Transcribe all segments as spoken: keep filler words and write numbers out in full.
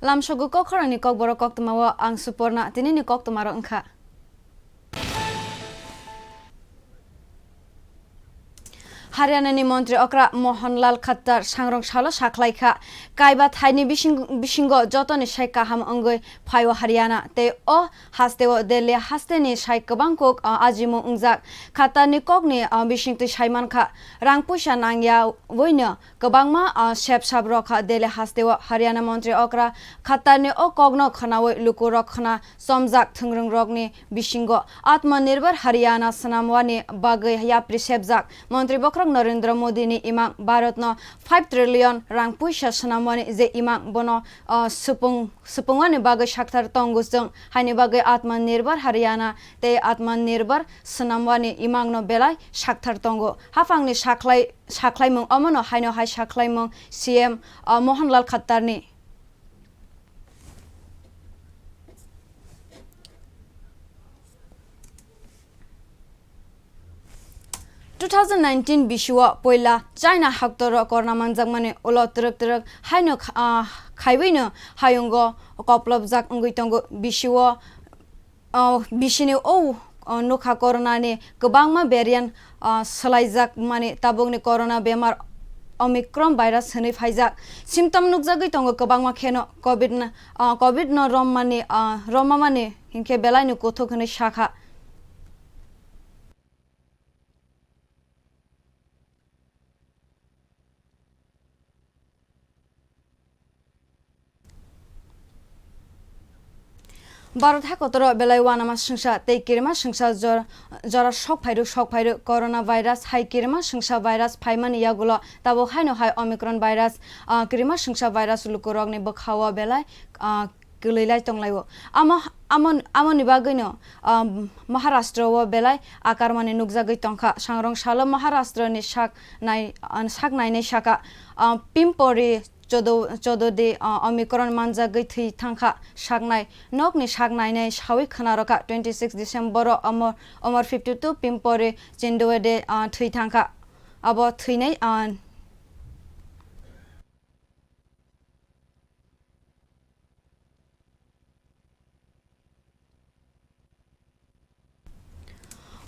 Lamsogo kokkhorangni kokborok koktwmao ang Suporna, tinini koktwmarok wngkha. Haryanani montri okra Mohanlal Khattar sangrong salo sakhlaikha, kaiba thaini bising-, bisingo jotoni sai kaham wngwi phaio Haryana, tei o hasteo Delhi hasteni sai kwbang kok, ah, ajimung wngjak. Khattarni kokni, ah, bisingtwi saimankha, rang puisa nangya wino kwbangma, ah, sep sap rokha Delhi hasteo. Haryana montri okra Khattarni o kokno khwnawi lukurok khwna chomjak thwngwrwngrokni bisingo Atmanirbhar Haryana swnamwani bagwi yapri sepjak. Montri bokhorok Narendra Modini imang Bharatno five trillion rang puisa swnamwani je imang bono, ah, supung, supungwani bagwi sakthar tongo chwng. Haini bagwi Atmanirbhar Haryana tei Atmanirbhar swnamwani imangno belai sakthar tongo. Haphangni sakhlai, sakhlaimung omono haino hai sakhlaimung C M, ah, Mohanlal Khattarni. Two thousand nineteen bisio poila China haktoro corona manjakmani ulo twrwk twrwk haino kha-, ah, khaiwino hayungo koplopjak wngwi tongo. Bisio, ah, bisini o, ah, nukha coronani kwbangma variant, ah, swlaijakmani tabukni corona bemar Omicron virus hwnwi phaijak. Symptom nukjagwi tongo kwbangma kheno covid na, ah, covid no rommani, ah, romamani hinkhe belaino kuthuk hwnwi sakha. Bharat hakotoro belai uanama swngsa tei kirima swngsa jor-, jora sok phairuk sok phairuk. Corona virus hai kirima swngsa virus phaimani yagulo tabuk haino hai Omicron virus, ah, kirima swngsa virus lukurokni bwkhao belai, ah, kwlwi lai tonglaio. Amo, amo, amoni bagwino, ah, Maharashtra o belai akarmani nukjagwi tongkha. Sangrong salo Maharashtra ni sak nai, ah, sak nainai saka, ah, Pimpori Chodo-, Chododi, ah, Omicron manjagwi thwi thangkha saknai. Nokni sak nainai sawi khwnarokha twenty six December o Omor, Omor fifty two Pimpori Chindwede, ah, thwi thangkha. Abo thwinai, ah,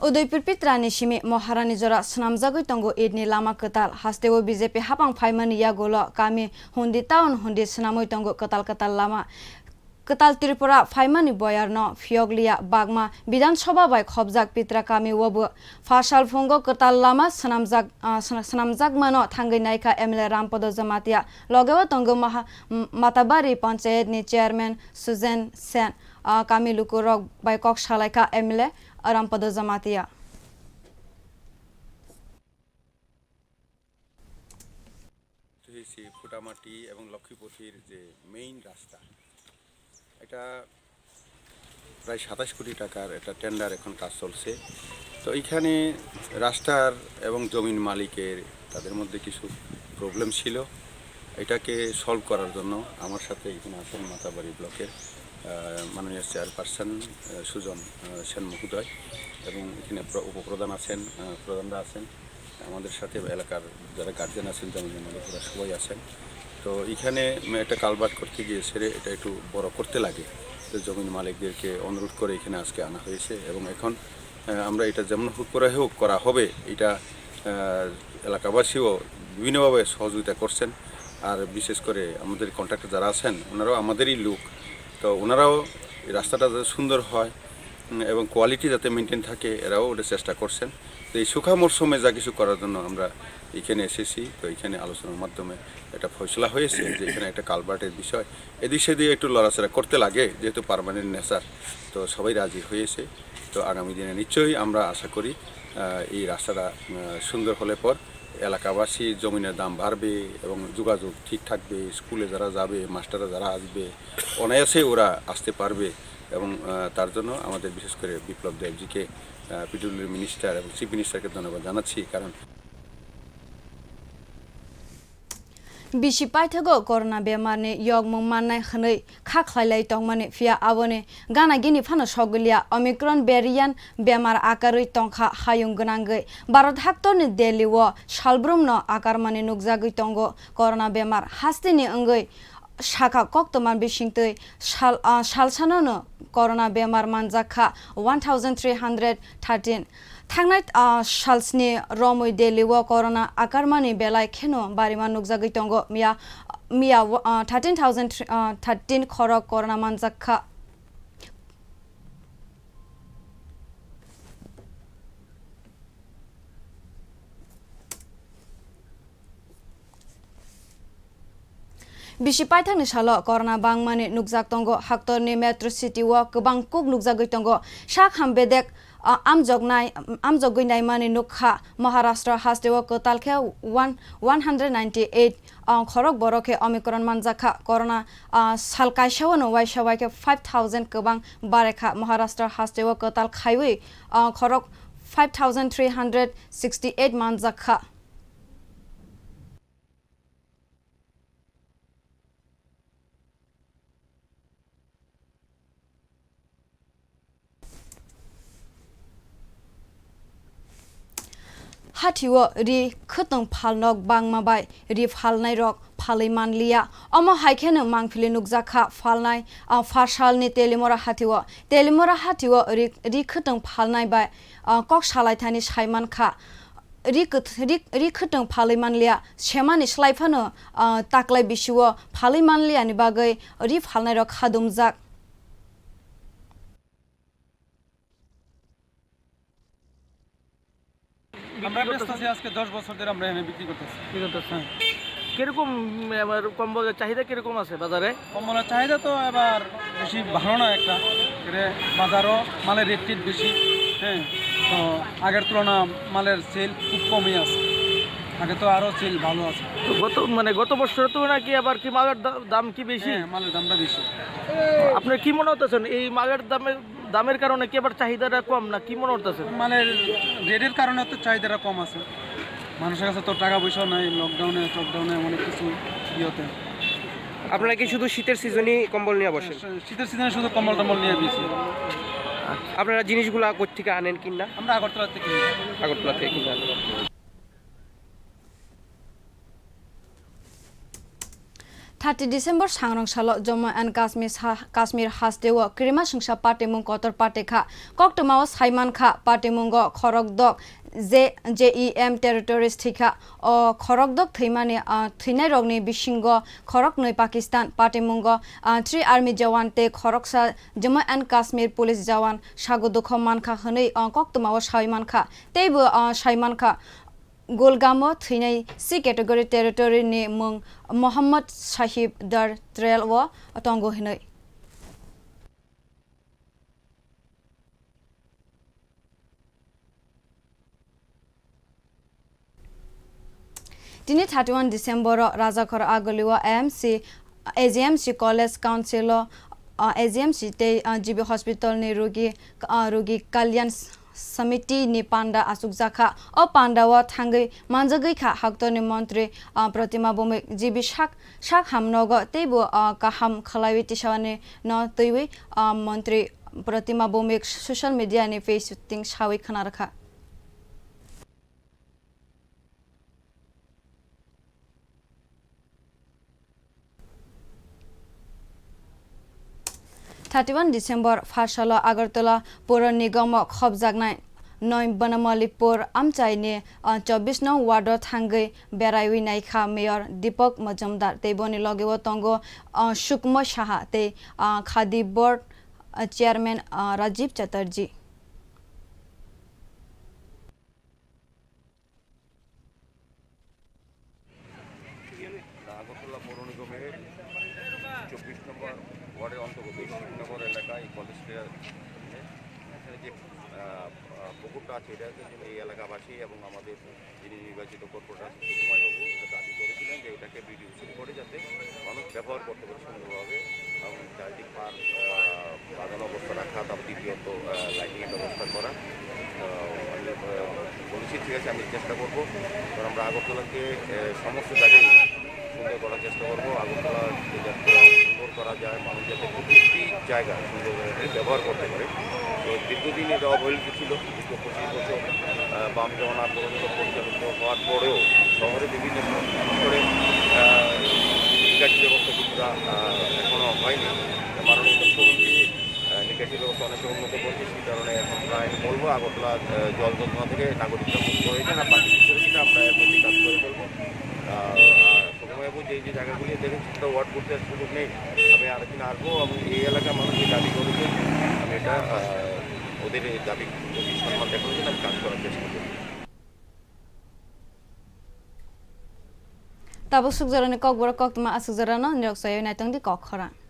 Udaipur Pitrani simi Moharani jora swnamjagwi tongo Eidni lama kwtal. Hasteo B J P hapang phaimani yagulo kami hundi town hundi swnamwi tongo kwtal kwtal lama. Kwtal Tripura phaimani boyarno phiyokliya bagma Bidhan Sabha bai khopjak Pitra kami o bo. Pha salphungo kwtal lama swnamjak, ah, swn-, swnamjakmano thangwi naikha M L A Rampada Jamatia. Logeo tongo Maha-, M-, Matabari Panchayatni Chairman Sujan Sen. Ah, kami lukurok bai kok salaikha M L A Rampada Jamatia. হয়েছে ফুটামাটি এবং লক্ষ্মীপথের যে মেইন রাস্তা, এটা প্রায় সাতাশ কোটি টাকার একটা টেন্ডার এখন কাজ চলছে। তো এইখানে রাস্তার এবং জমির মালিকের তাদের মধ্যে কিছু প্রবলেম ছিল, এটাকে সলভ করার জন্য আমার সাথে এখানে আছেন মাতাবাড়ি ব্লকের, আহ, মাননীয় চেয়ারপারসন, আহ, সুজন, আহ, সেন মহোদয় এবং এখানে প্র-, উপপ্রধান আছেন, আহ, প্রধানরা আছেন। আমাদের সাথে এলাকার যারা গার্জিয়ান আছেন, জমির মালিক, ওরা সবাই আছেন। তো এখানে একটা কালভার্ট করতে গিয়ে সেরে এটা একটু বড় করতে লাগে। তো জমির মালিকদেরকে অনুরোধ করে এখানে আজকে আনা হয়েছে এবং এখন, আহ, আমরা এটা যেমন হোক করে হোক করা হবে, এটা, আহ, এলাকাবাসীও বিভিন্নভাবে সহযোগিতা করছেন। আর বিশেষ করে আমাদের কন্ট্রাক্টর যারা আছেন, ওনারাও আমাদেরই লোক, তো ওনারাও এই রাস্তাটা যাতে সুন্দর হয়, উম, এবং কোয়ালিটি যাতে মেনটেন থাকে, এরাও ওটা চেষ্টা করছেন। তো এই শুখা মরশুমে যা কিছু করার জন্য আমরা এখানে এসেছি, তো এখানে আলোচনার মাধ্যমে একটা ফয়সলা হয়েছে যে এখানে একটা কালভার্টের বিষয়, এদিক সেদিক একটু লড়াচড়া করতে লাগে, যেহেতু পার্মানেন্ট নেচার, তো সবাই রাজি হয়েছে। তো আগামী দিনে নিশ্চয়ই আমরা আশা করি, আহ, এই রাস্তাটা, আহ, সুন্দর হলে পর এলাকাবাসীর জমিনের দাম বাড়বে এবং যোগাযোগ ঠিক থাকবে, স্কুলে যারা যাবে, মাস্টাররা যারা আসবে, অনায়াসে ওরা আসতে পারবে। এবং, আহ, তার জন্য আমাদের বিশেষ করে বিপ্লব দেবজিকে, আহ, পিডব্লিউডি মিনিস্টার এবং চিফ মিনিস্টারকে ধন্যবাদ জানাচ্ছি, কারণ Bisi paithago corona bemarni yokmung mannai hwnwi kha khlailai tongmani, phiya aboni gana gini phano sogwiliya. Omicron variant bemar akarwi tongkha hayung gwnangwi. Bharat haktorni Delhi o salbrumno akarmani nukjagwi tongo corona bemar. Hasteni wngwi sakha koktwma bisingtwi sal, ah, salsanano corona bemar manjak kha one thousand three hundred thirteen. Thangnai, ah, salsni romwi Delhi o corona akarmani belai kheno barima nukjagwi tongo. Miya, miya, ah, thirteen thousand, ah, thirteen khorok corona manjak kha. Bisi paithakni salo corona bangmani nukjak tongo. Haktorni metro city o kwbang kuk nukjagwi tongo. Sak ham bedek, ah, amjoknai, amjokgwi naimani nukha. Maharashtra hasteo kwtal khe one, one hundred ninety eight, ah, khorok borok khe Omicron manjakha. Corona, ah, sal kaisa wano waisa wai khe five thousand kwbang barekha. Maharashtra hasteo kwtal khaiwi, ah, khorok five thousand three hundred sixty eight manjakha. Hathio ri khwtwng phalnok bangma bai ri phalnairok phalwi manliya. Omo hai kheno mangphili nukjakha phalnai, ah, pharsalni Telimora hathio. Telimora hathio ri, ri khwtwng phalnai bai, ah, kok salaithani saimankha. Ri kwth-, ri, ri khwtwng phalwi manliya, semani slai phano, ah, taklai bisio phalwi manliyani bagwi ri phalnairok khadumjak. আমরা ব্যস্ত আছি, আজকে দশ বছর ধরে আমরা এখানে বিক্রি করতেছি। কি করতেছেন? হ্যাঁ। কিরকম, উম, আমার কম্বলের চাহিদা কিরকম আছে বাজারে? কম্বলের চাহিদা তো এবার বেশি ভালো না একটা, এরে বাজারও মালের রেট টেট বেশি, হ্যাঁ, তো আগের তুলনা মালের সেল খুব কমই আছে, আগে তো আরও সেল ভালো আছে। তো গত, মানে, গত বছরের তুলনায় কি আবার কি মালের দা-, দাম কি বেশি? হ্যাঁ, মালের দামটা বেশি। আপনার কি মনে হতেছেন এই মালের দামের, দামের কারণে কি আবার চাহিদাটা কম না কি মনে হতেছে? মালের রেটের কারণে তো চাহিদাটা কম আছে, মানুষের কাছে তো টাকা পয়সাও নাই, লকডাউনে টকডাউনে অনেক কিছু ইয়েতে। আপনারা কি শুধু শীতের সিজনই কম্বল নিয়ে বসেন? শীতের সিজনে শুধু কম্বল টম্বল নিয়ে বেশি। আচ্ছা, আপনারা জিনিসগুলা কোত্থেকে আনেন কিনা? আমরা আগরতলা থেকে কিনি। আগরতলা থেকে কিনে আনেন। Thirty December sangrong salo Jammu and Kashmir sa-, Kashmir hasteo kwrwima swngsa patimung kotor patikha. Koktwmao saimankha patimungo khorokdok J-, J E M territories thwikha. O khorokdok thwimani, ah, thwinairokni bisingo khoroknwi Pakistan patimungo, ah, three army jawan tei khoroksa Jammu and Kashmir police jawan sago dukho mankha hwnwi, ah, koktwmao saimankha. Teibo, ah, saimankha. Golgamo thwinai C category territory ni mung Mohammad Sahib Dar Trail o tongo hinwi. Tini thirty one December o Rajakhor Aguli o A M C, A G M C College Council o, ah, A G M C tei, ah, G B Hospital ni rugi, ah, rugi kalyan Samiti ni panda achukjakha. O panda o thangwi manjagwi kha haktorni montri, ah, Pratima Bhowmik, G B sak, sak hamnogo teibo, ah, kaham khlaiwi tisani no twiwi, ah, montri Pratima Bhowmik social media ni page ting sawi khna rwkha. Thirty one December pharsalo Agartala Puro Nigomo khopjaknai noi Bonomalipur amchaini, ah, chobbish nong ward o thangwi beraiwi naikha Mayor Deepak Majumdar tei boni logeo tongo, ah, Sukmo Saha tei, ah, Khadi Board, ah, Chairman, ah, Rajiv Chatterjee. Agartala পৌর নিগমের চব্বিশ নম্বর ওয়ার্ডের অন্তর্গত শিবনগর এলাকা, এই কলেজটা, এখানে যে, আহ, আহ, পুকুরটা আছে, এটা হচ্ছে এই এলাকাবাসী এবং আমাদের যিনি নির্বাচিত কর্পোরেটর আছেন সুকুমার বাবু, এটা দাবি করেছিলেন যে এটাকে বিডিও করে যাতে মানুষ ব্যবহার করতে পারে সুন্দরভাবে এবং চারিদিক পার, আহ, বাঁধানো অবস্থা রাখা, তারপর দ্বিতীয়ত, আহ, লাইটিংয়ের ব্যবস্থা করা। আহ, আমি, আহ, বলেছি, ঠিক আছে, আমি চেষ্টা করবো। কারণ আমরা আগরতলাকে, আহ, সমস্ত জায়গায় সুন্দর করার চেষ্টা করবো। আগরতলা যাতে সুন্দর করা যায়, মানুষ যাতে প্রতিটি জায়গা সুন্দরভাবে ব্যবহার করতে পারে। তো দীর্ঘদিন এটা অবহেলিত ছিল। দীর্ঘ পঁচিশ বছর, আহ, বাম জমানা পর্যন্ত পরিচালিত হওয়ার পরেও শহরে বিভিন্ন সময়, বিশেষ করে, আহ, নিকাশি ব্যবস্থা কিছুটা, আহ, এখনো হয়নি। মাননীয় মুখ্যমন্ত্রী, আহ, নিকাশি ব্যবস্থা অনেকটা উন্নত করছে, সেই কারণে এখন প্রায় বলবো আগরতলা, আহ, জল যন্ত্রণা থেকে নাগরিকরা মুক্ত হয়েছেন। আর বাকি বিষয়ে সেটা আমরা এর মধ্যে কাজ করে ফেলবো। আহ, আর প্রথমে বলছি, এই যে জায়গাগুলি দেখেন, সেটা ওয়ার্ড করতে আর সুযোগ নেই। আমি আরেকদিন আসবো এবং এই এলাকার মানুষ যে দাবি করেছে, আমি এটা, আহ, ওদের এই দাবি প্রতি সম্মান দেখানোর জন্য আমি কাজ করার চেষ্টা করবো। Tabuk sukjorani kokborok koktwma aswkjorano nirok soyoi naitongdi kok khorang.